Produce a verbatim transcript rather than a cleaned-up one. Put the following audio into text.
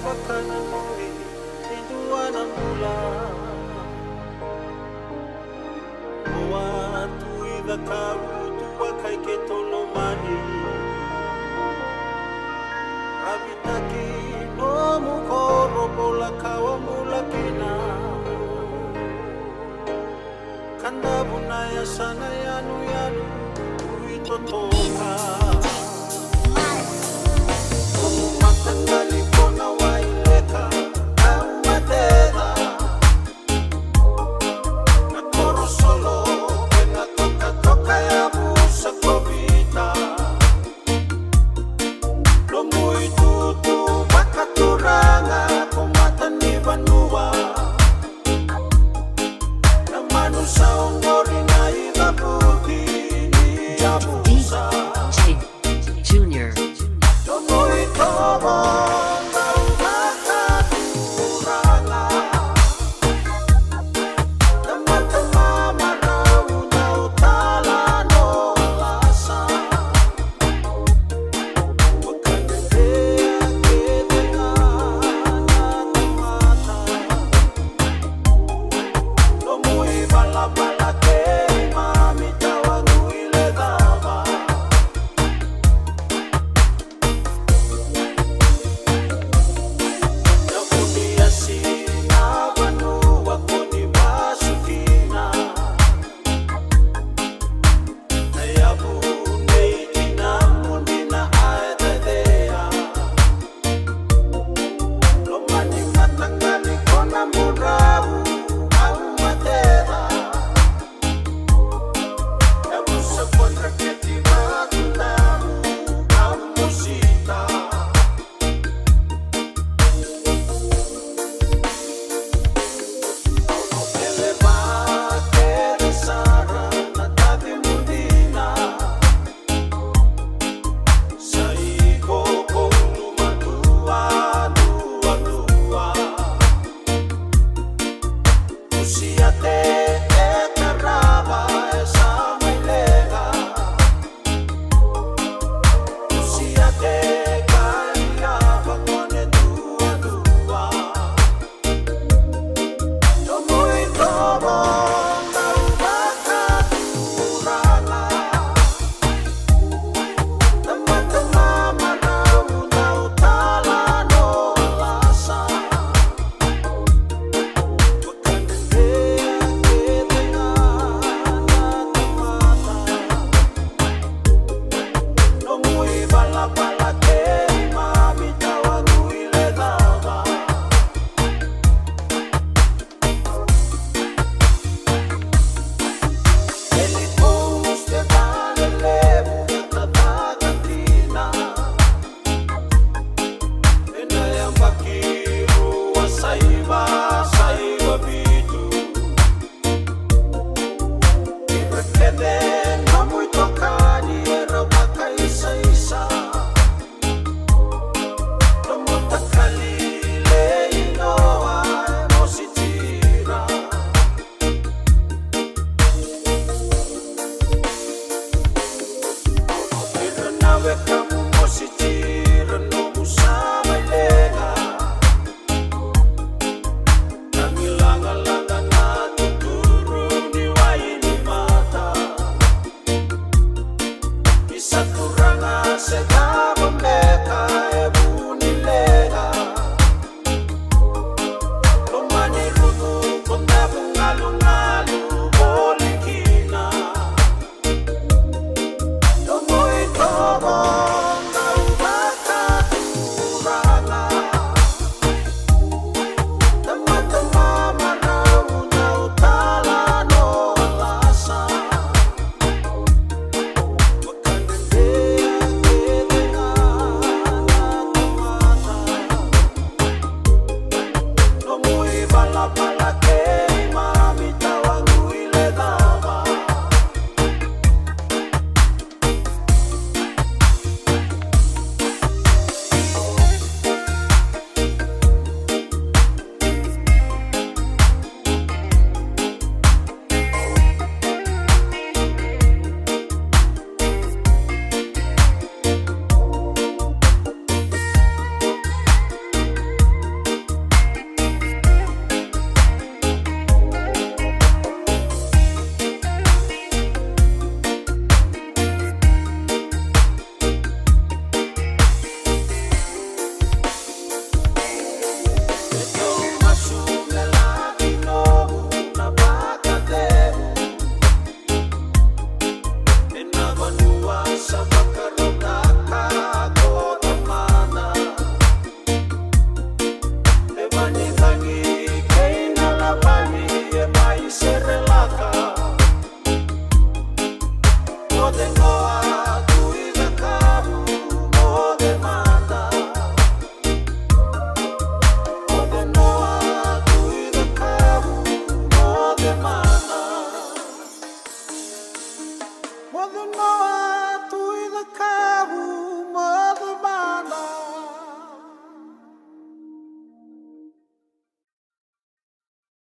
Vakananumi e dua na bula. Mo a tu i cakau tu vakai keitou lomani. Ravitaki nomu koro, bula ka o bula kina. Kadavu na yasana yanuyanu, ui totoka. Komu mataqali kona waileka, au mateta. Na koro solo, e na tokatoka yavusa ko Vita. Lomu itutu vakaturaga ko matanivanua. Na manu sa oqori na icavuti ni yavusa. D J Junior. Lomu itovo dau vakaturaga. Na mata mamarau dau tala no lasa.